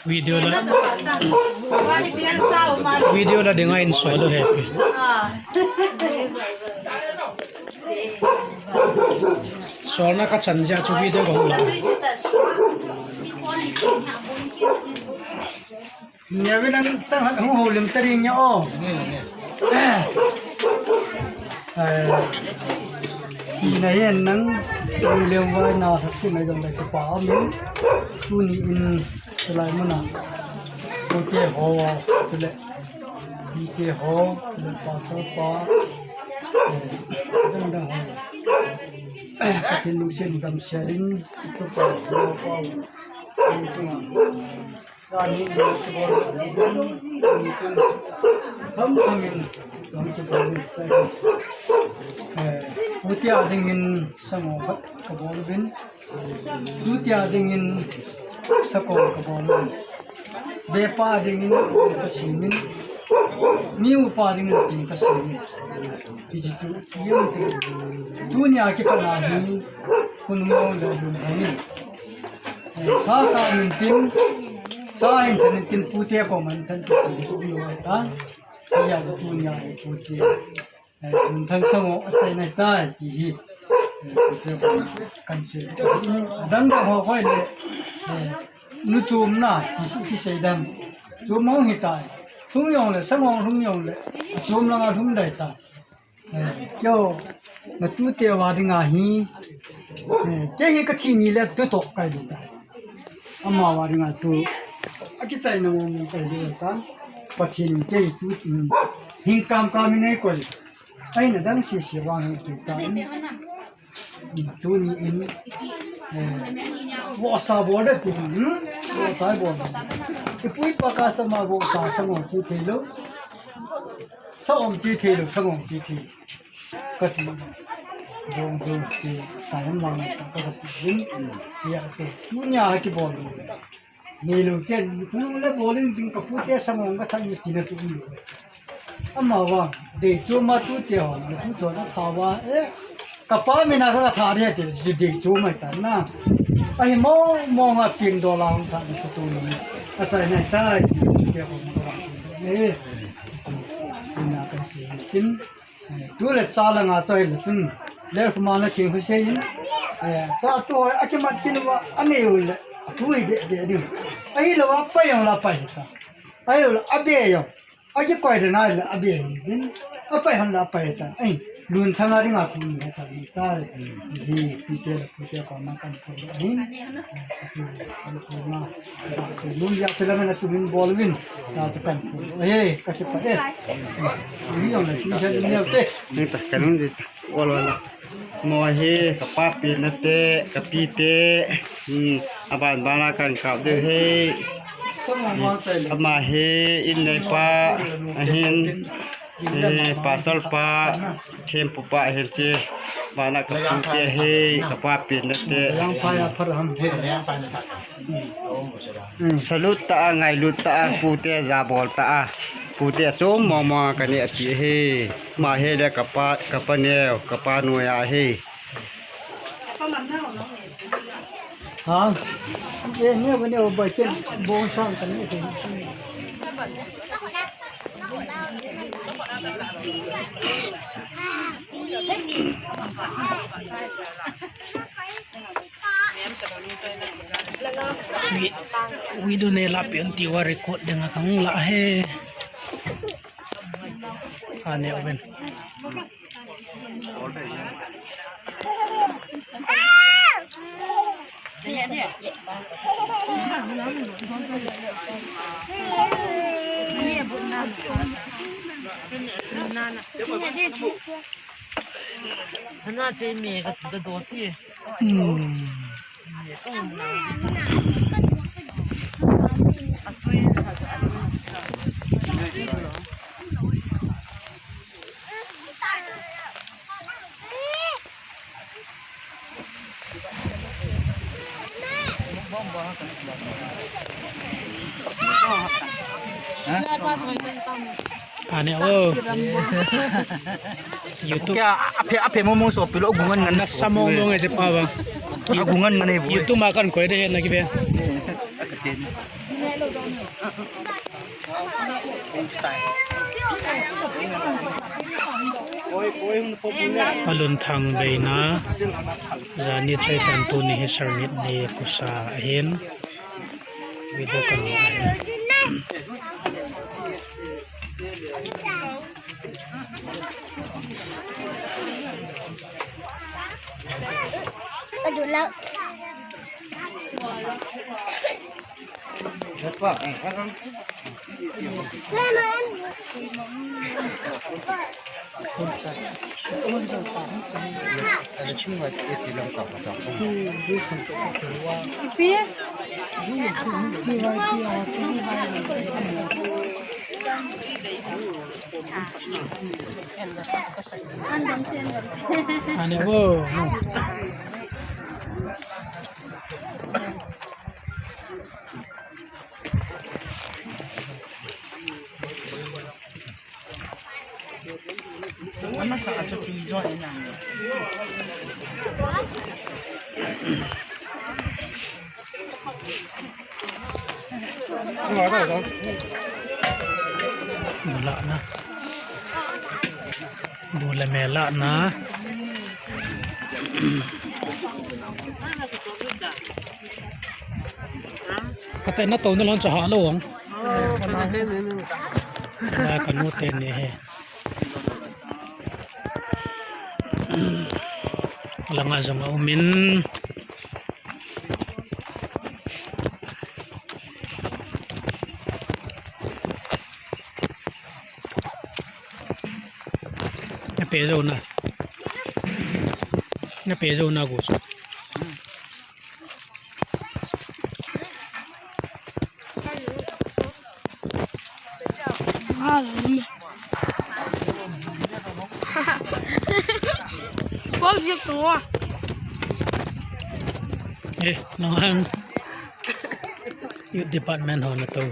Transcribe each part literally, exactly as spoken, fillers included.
Video la, video la ding a in solo happy. Solna ka chan zia chu video ka hula. Nya, we nang chang hat hong houlim ta ding nya aw. Eh, si na hian nang, lem vai na, si na jong lai pa amin. Tuni in, salai mana. Kote ho, sile. Kote ho, sile pa, sa pa. Eh, dang dang ho. Eh, Pathian lungsiat dam sialin, tu pa, pa, pa. Tuni in, kham khamin, tuni in, eh, pute a dingin sangaw khat ka bawl uvin, tute a dingin sakawng ka bawl uvin, bepa a dingin ka simin, mi upa dingin tin ka simin. Hichi chu, tuni a kipatna hi, hun mong le hun hamin. Eh, sa ka min tin, sa in tan tin pute ko man tan tin tin su ni wai ta. Ya tu nya pute. Eh, mun thang sangaw a chai nai ta ti hi. Eh, pute ko kan se. Dang dang ho koi le. Eh, nu chum na ti si ti sei dam. Chum mong hi ta. Thung yong le sangaw thung yong le. Chum lang a thum dai ta. Eh, kyo, na tute wa dinga hi, eh, kei hi ka thi ni le tu tok kai di ta. Ama wa dinga tu, a kichai na mo mo kai di ta. Pathian kei tu, mm, hing kam kam nei koi. Ai na dang si si wa nei tu ta. Tuni in, eh, vohsa bawl da ti, hmm? Vohsa bawl. I pu i pa customer vohsa sangaw chi thei lou. Sangaw chi thei lou, sangaw chi thei. Ka ti. Dong dong chi, sa yam lang ka ka ti din. Ya, so, tuni a ki bawl. Nei lou ken, tu le bowling ding ka pute sangaw ka thang ni tina tu ni. Ama wa, dei chu ma tute hon, tu to na tha wa, eh, ka pa mi na ka tha ria te, ji dei chu mai ta na. Ai mo, mo nga ping do la hong tha ni tu ni. A chai nai ta, te hon ka wa. Eh, na ka si tin. Tu le sa la nga choi le chun. Le kuma na king hu se in. Eh, ta tu a ki mat kin wa, a nei u le. Tu i be be ding. Ai lo wa pa yong la pa hi ta. Ai lo la a be yong. A ki koi de nai le a be yong. Din. A pa hon la pa ta. Ai, lun thang a ring a tu ni ta ni ta. Hi, pi te le pu te ko ma kan ko. Ai. Mun ya pela mena tu min bol win. Ta sa kan. Eh, ka ti pa eh. Ni yong na ti sa ni te. Ni ta kan ni ta. Wal wal. Mo hi ka pa pi na te, ka pi te. Hmm, a ban ban a kan kap de he. Ama hi in nei pa ahin. Eh, pasal pa. Thempu pa hel che, bana ka pu te hi, ka pa pi na te. Yang pa ya phar ham he. Salute ta a, ngailut ta a, pu te za bawl ta a. Pu te chom mong mong ka ne a ti hi. Ma hi le ka pa, ka pa neu, ka pa nuai hi. Ha? Eh, ne ba ne ba ken bong sang kan ne. Wi-, video ne la pian ti wa record ding a kang la he. A ne oven. Ane o. YouTube. Kya, a phe, a phe mong mong so pilo, gungan ngan na so. Sa mong mong e je pa ba. A gungan ngan e bu. YouTube ma kan koi de na ki be. A lungthang beina, zani chai tan tuni hi sar nit ni kusa ahin. Video kan Ane o. Bula na. Bula mela na. Ka te na to na lon cha ha lo ang. Ka nu te ni he. Langa zong a um in. Na pe zo na. Na pe zo na gu. Eh, no han. Youth department ho na to.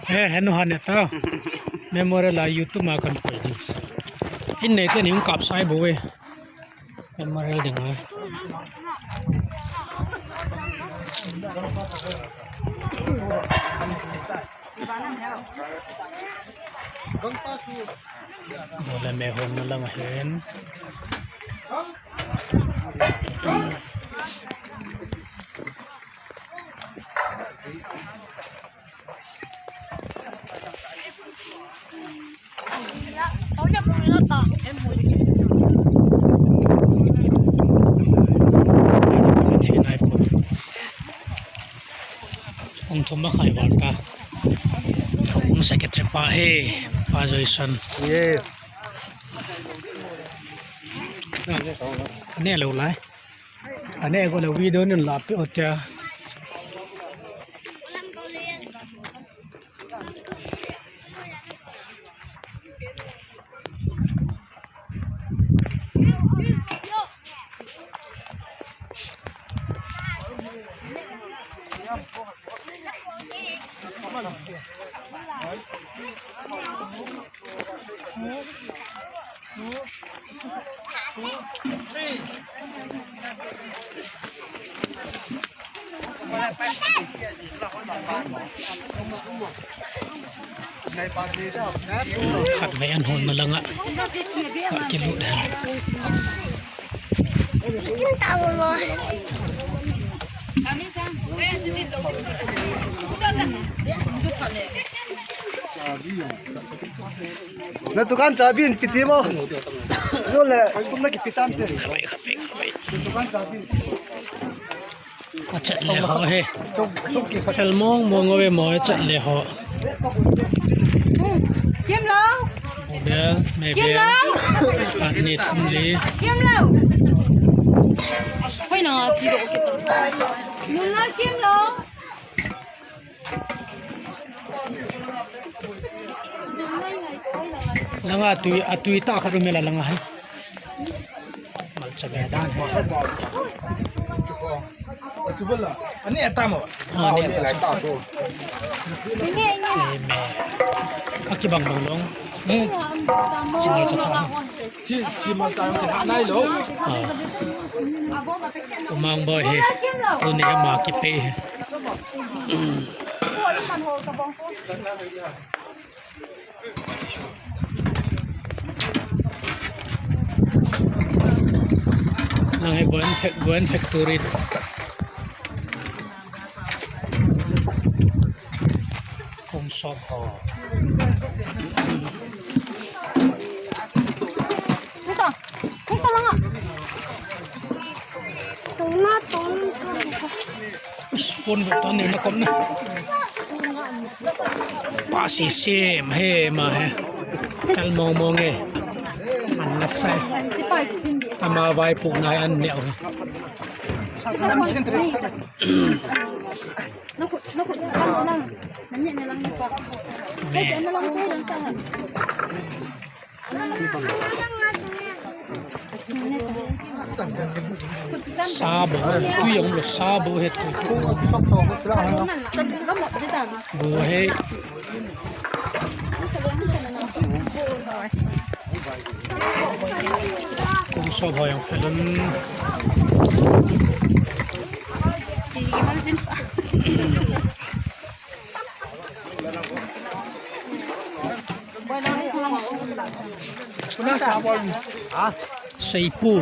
Eh, henu hane ta. Memorial a YouTube ma kan koi di. In nei te ning kap sai bo we. Memorial ding a. Bula me hon na lang hen. Ong thum ba khai val ta. Ong secretary pa he, pa Joyson. Ye. Ane lo lai. Ane ko lo video nun la pe otia. Khat ve an hon na langa. Ka kilut dan. Na dukan chabi in piti mo. Yo le, kum na kipitan te. Dukan chabi. A chat le ho he. Fel mong mong ve mo, a chat le ho. Kim lo. Order, maybe. Kim lo. At ni thum li. Kim lo. Hoi na, chi do. Nunal kim lo. Langa tui, a tui ta khat um e la langa hi. Malcha be dan hi. Ani eta mo. Ah, ani eta. Eme. Aki bang bang long. Chi, chi malcha ki ha nai lo. Ah. Umang boy hi. Tuni ama ki pe hi. Nang hi Boeing fac-, Boeing factory. Kung sop ho. Nta, nta langa. Tuna, tuna, tuna. Phone bek tan ni na kon na. Pa si sim he ma he. Kal mong mong e. An na sai. Ama vai pu nai an neu. Me. Sabo, tui yang lo sabo he tu. Bo he. Kung sop ho yang felun. Seipu.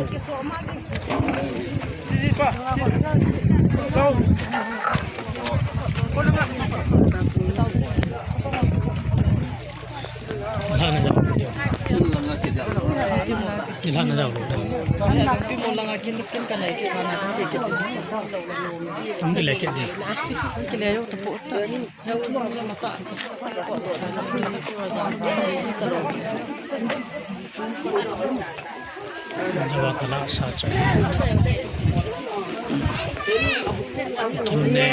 Ang kile ke di. Jawa kala sa cha. Kimne.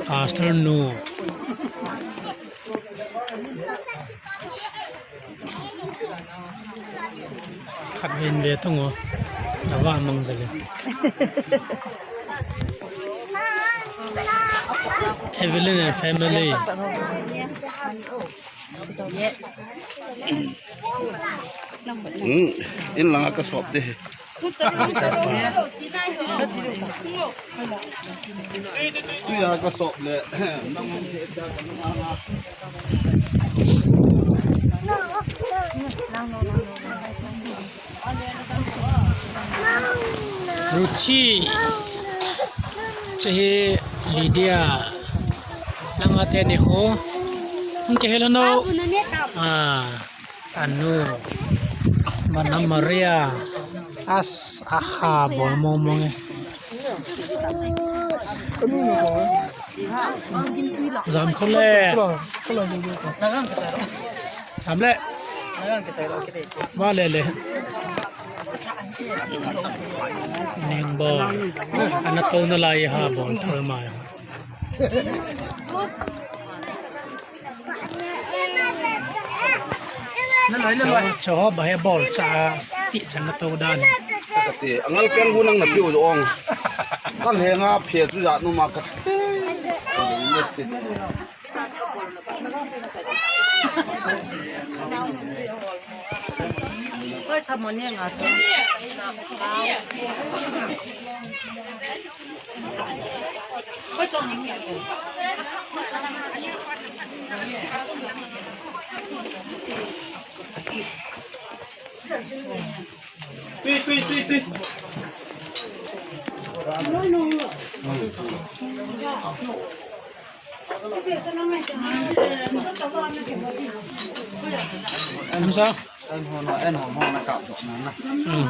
Pastor nu. Khat ven ve tong o. Lava mang zale. Evelyn and family. Hmm, in langa ka sop de. Tui a ka sop le. Ruchi. Chehi Lydia. Langa te ni ho. Hong ke hello no. Ah. Anu, mana Maria, as aha bol mong mong e. Zam khole. Zam le. Ba le le. Ning bol. Ana to na lai ha bol thol mai. Cho, cho ba he bol cha ti chan na to dan. Kati, angal peng hu nang na piu ong. Ka le nga phe chu ya nu ma ka. Oi, tha mo ne nga. Tui, tui, tui, tui. Em sa? Em hon, em hon, hon na kap dok na na. Hmm.